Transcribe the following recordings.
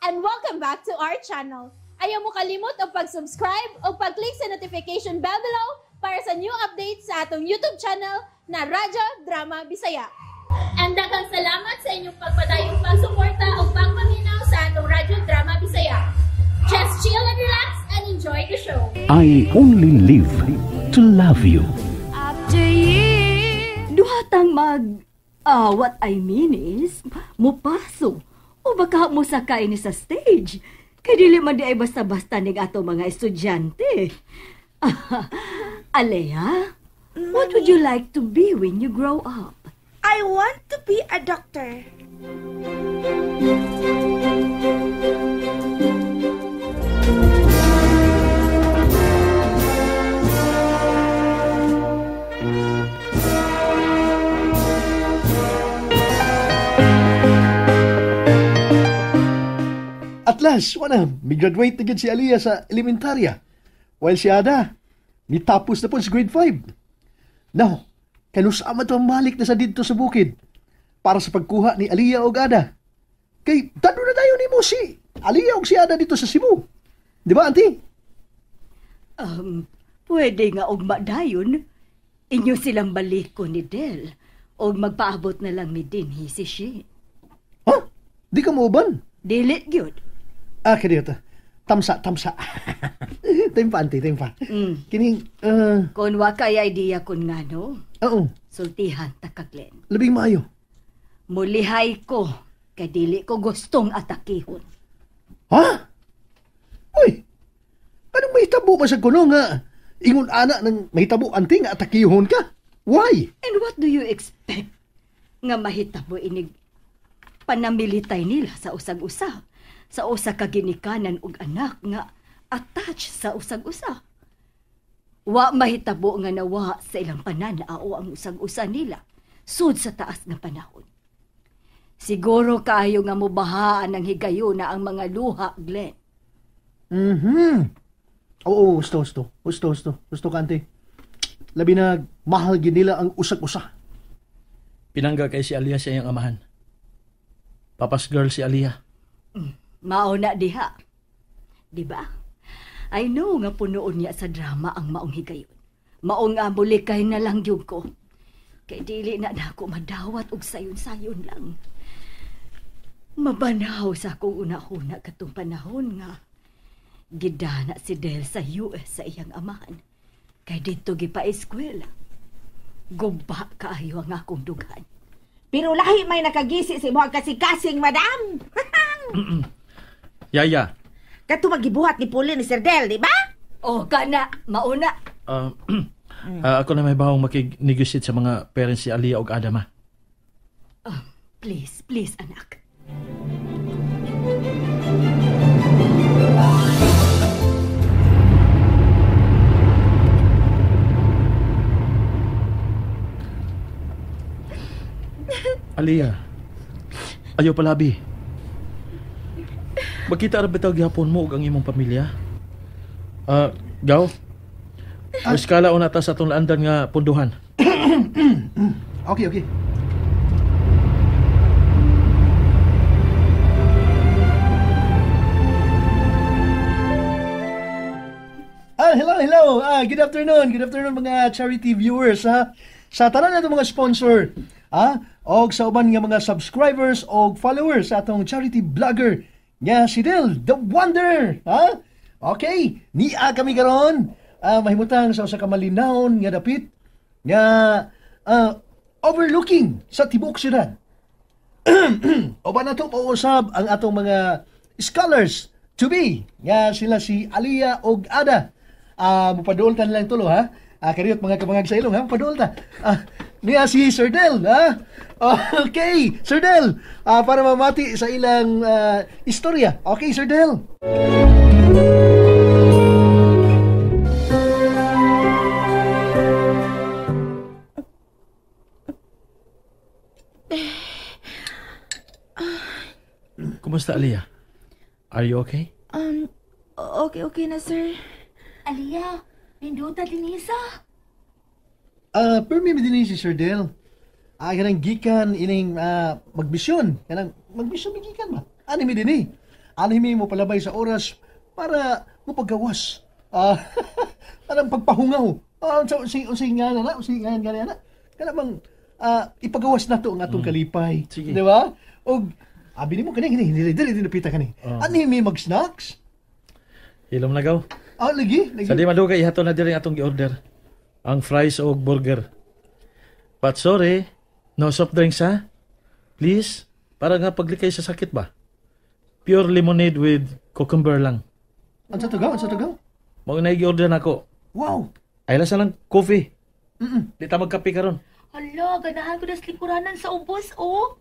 And welcome back to our channel. Ayaw mo kalimot og pag-subscribe o pag-click sa notification bell below para sa new updates sa atong YouTube channel na Radyo Drama Bisaya. And daghang salamat sa inyong pagpadayong pagsuporta o pagpaminaw sa atong Radyo Drama Bisaya. Just chill and relax and enjoy the show. I only live to love you. After years. Duhatang mag... what I mean is, mupaso. O baka musakay ni sa stage. Kay dili man di ay basta-basta ning ato mga estudyante. Alea, what would you like to be when you grow up? I want to be a doctor. At last, wala, mi-graduate na gid si Aliyah sa elementarya. While si Ada, mitapos na po sa grade 5. Now, kanusama to ang malik na sa dito sa bukid para sa pagkuha ni Aliyah og Ada. Kay, tado na tayo ni mo si Aliyah og si Ada dito sa Cebu. Di ba, auntie? Pwede nga og madayon. Inyo silang baliko ni Del. Og magpaabot na lang mi dinhi si Shin. Ha? Di ka mooban? Dili gyud. Ah, kaya dito. Tamsa, tamsa. Timpa, auntie, timpa. Kining, Kung wa kay idea kun nga, no? Oo. Sultihan ta ka, Glenn. Labing maayo. Mulihay ko, kay dili ko gustong atakihon. Ha? Uy! Anong mahitabo ba sa kuno nga? Ingon ana ng mahitabo, auntie, nga atakihon ka? Why? And what do you expect? Nga mahitabo inig panamilitay nila sa usag-usa. Sa usa ka ginikanan og anak nga attached sa usag-usa. Wa mahitabo nga nawa sa ilang pananao ang usag-usa nila sud sa taas nga panahon. Siguro kaayo nga mobahaan ang higayuna ang mga luha, Glenn. Mm-hmm. Oo, gusto. Gusto ka, ante. Labi na mahal gid nila ang usag-usa. Pinangga kay si Aliyah sa iyang amahan. Papa's girl si Aliyah. Mauna diha. Diba? I know nga punoon niya sa drama ang maong higayon. Maong nga mulikay na lang yun ko. Kay dili na nako madawat og sayon-sayon lang. Mabanaw sa akong una-una katong panahon nga gidana si Del sa US sa iyang amahan. Kay dito gipa-eskwela. Gumba kaayo ang akong dughan. Pero lahi may nakagisi sa imuhang kasing-kasing, madam. Yaya. Kato magibuhat ni Puli ni Sir Del, di ba? Oh, kana, mauna. Ako na may bahong makig-negotiate sa mga parents si Aliyah og Adama. Please, please, anak. Aliyah, ayaw palabi. Magkita ra bitaw gihapon mo ug ang imong pamilya? Gaw? Muskala una ta sa atong laandan nga punduhan. Okay, okay. Hello, hello. Good afternoon. Good afternoon mga charity viewers, ha. Sa tanan nato mga sponsor, og sa uban nga mga subscribers og followers sa atong charity vlogger nga si Del, the Wonder, ha? Okay, niya kami karon mahimutang sa usa ka malinawon nga dapit nga overlooking sa tibuok syudad. Uban nato pausab ang atong mga scholars to be nga sila si Aliyah og Ada. Mupaduol ta nilang tulo, ha? Kariyot mga kabangag sa ilong, ha? Mupaduol ta. Niya si Sir Del, ha? Okay, Sir Del, para mamati sa ilang istorya. Okay, Sir Del. Kumusta, Aliyah? Are you okay? Okay na, sir. Aliyah, nindota din isa. Permi din si Sir Del. Kanang gikan ining magbisyon. Kanang magbisyon gikan ba? Ani mi dinhi. Anhi mo palabay sa oras para mapagawas. Parang pagpahungaw. Unsay nga na, unsay nga na. Kana bang ipagawas nato ang atong kalipay. Di ba? Og abi nimo kani dili dili napita kani. Anhi mi mag-snacks? Ilom na gaw. Lagi, lagi. Sa di madugay ihato na diri atong gi-order. Ang fries og burger. But sorry, no soft drinks ha? Please, para nga paglikay sa sakit ba? Pure lemonade with cucumber lang. Unsa to gaw? Unsa to gaw? Mao na gi-order nako. Wow. Ay lasa lang coffee. Di ta magkape karon. Hala, ganahan ko na sa lingkuranan sa ubos, oh.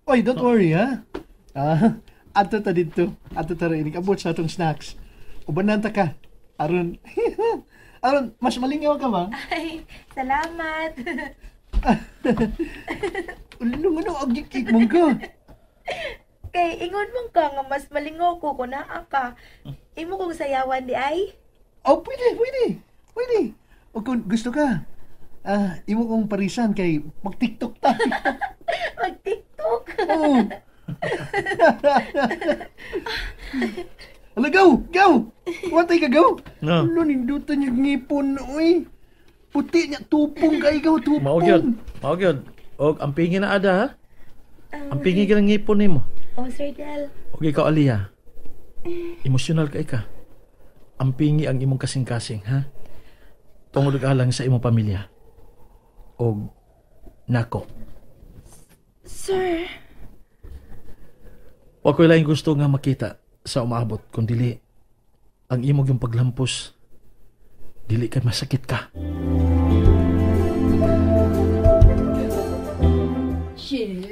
Oy, don't worry ha. Ato ta dito. Ato ta rin abot sa atong snacks. Ubanan ta ka. Aron aron mas malingaw ka ba? Ay, salamat. Ulong ano ang gikik mong ka. Kay ingon mong ka nga mas malingaw ko kung naa ka. Imo kong sayawan di ay? Oh, pwede, pwede. Pwede. O kung gusto ka, imo kong parisan kay mag-TikTok ta. Mag-TikTok? Oo. Ala, go! Go! Watay ka, go! No. Ano, nindutan yung ngipon, uy. Puti niya, tupong ka, ikaw, tupong. Mao gyud. Mao gyud. Og ang pingi na ada, ha? Ang pingi ka ng ngipon nimo. Oh, Sir Del. Og ikaw, Aliyah. Emosyonal ka, ika. Ang pingi ang imong kasing-kasing, ha? Tungod alang sa imong pamilya. Og nako. Sir. Wa ko'y laing gusto nga makita sa umaabot kung dili ang imong yung paglampos, dili kay masakit ka. Shin,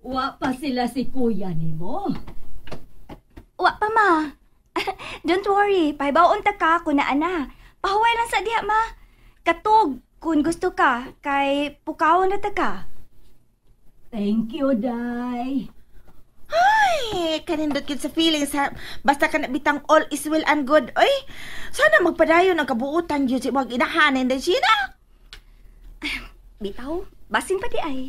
wa pa sila si kuya nimo. Wa pa, ma. Don't worry, pahibaw-on ta ka kung naa na. Pahuway lang sa diha, ma. Katog kung gusto ka, kay pukawon na ta ka. Thank you, Day. Ay, kanindot kid sa feelings ha. Basta ka nabitang all is well and good. Oy, sana magpadayon ang kabuutan yun si wag inahanin din siya. Bitaw, basin pa di ay.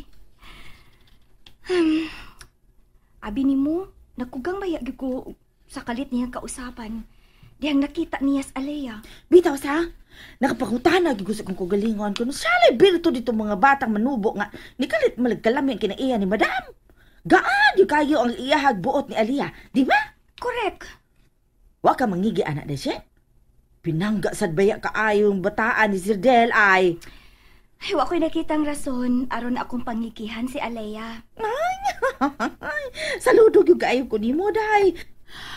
Abi nimo, nakugang baya gyud ko sa kalit niyang kausapan. Dihang nakita niya sa Alea. Bitaw sa, nakapangutana gyud ko sa kong kagalingon kuno salay birto dito mga batang manubo nga nikalit malagkalami ang kinaiya ni madam. Gaan yung kayo ang iyahag buot ni Aliyah, di ba? Correct. Wa ka mangigi, anak na siya. Pinangga sad baya kaayong bataan ni Sir Del ay. Ay, wa ko'y nakitang rason aron akong pangikihan si Alea. Ay, saludo yung kaayo ko nimo, day.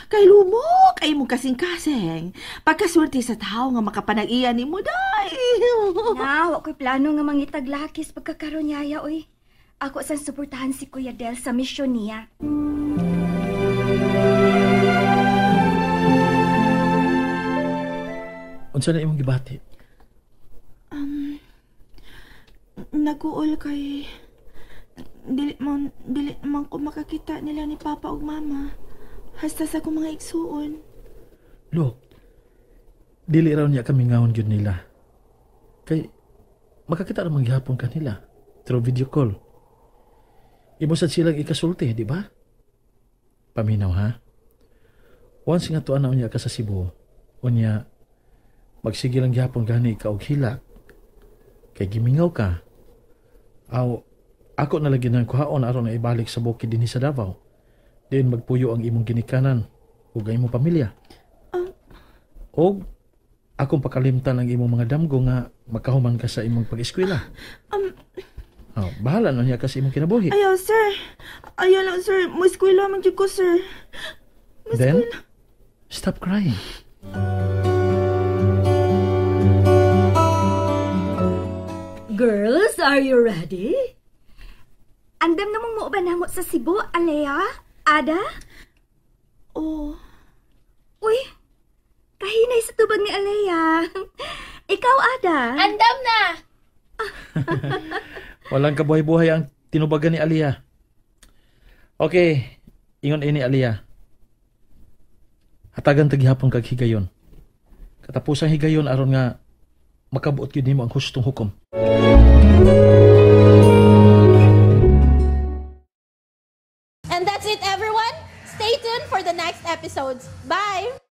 Kay lumok ay mong kasing-kasing. Pagkaswerte sa tao nga makapanag-iya nimo, day. Na, wa ko'y plano nga mangitag lakis pagkakaroon yaya, oy. Ako san suportahan si Kuya Del sa misyon niya. Unsa na imong gibati? Naguol kay dili man ko makakita nila ni Papa ug Mama. Hasta sa akong mga igsuon. Look, dili raw niya kami ngawon gyud nila. Kay makakita ra man gihapon kanila through video call. Imo sad silang ikasulti, di ba? Paminaw, ha? Once nga tuan na unya ka sa Cebu, unya, magsige lang gihapon gani ka og hilak. Kay gimingaw ka. Aw, ako na lagi nang kuhaon aron na ibalik sa bukid dinhi sa Davao. Diin magpuyo ang imong ginikanan ug ang imong pamilya. Og akong pakalimtan ang imong mga damgo nga makahuman ka sa imong pag-eskwela. Oh, bahala na niya kasi imong kinabuhi. Ayaw, sir. Ayaw lang, sir. Muskwela man jud ko, sir. Muskwela. Then, stop crying. Girls, are you ready? Andam namang muuban namo sa Cebu, Alea? Ada? Oh. Uy, kahinay sa tubag ni Alea. Ikaw, Ada? Andam na! Walang kabuhay-buhay ang tinubagan ni Aliyah. Okay, ingon ini Aliyah. Hatagan tagihapon kag higayon. Katapusang higayon aron nga makabuot gyud nimo ang hustong hukom. And And that's it, everyone. Stay tuned for the next episodes. Bye!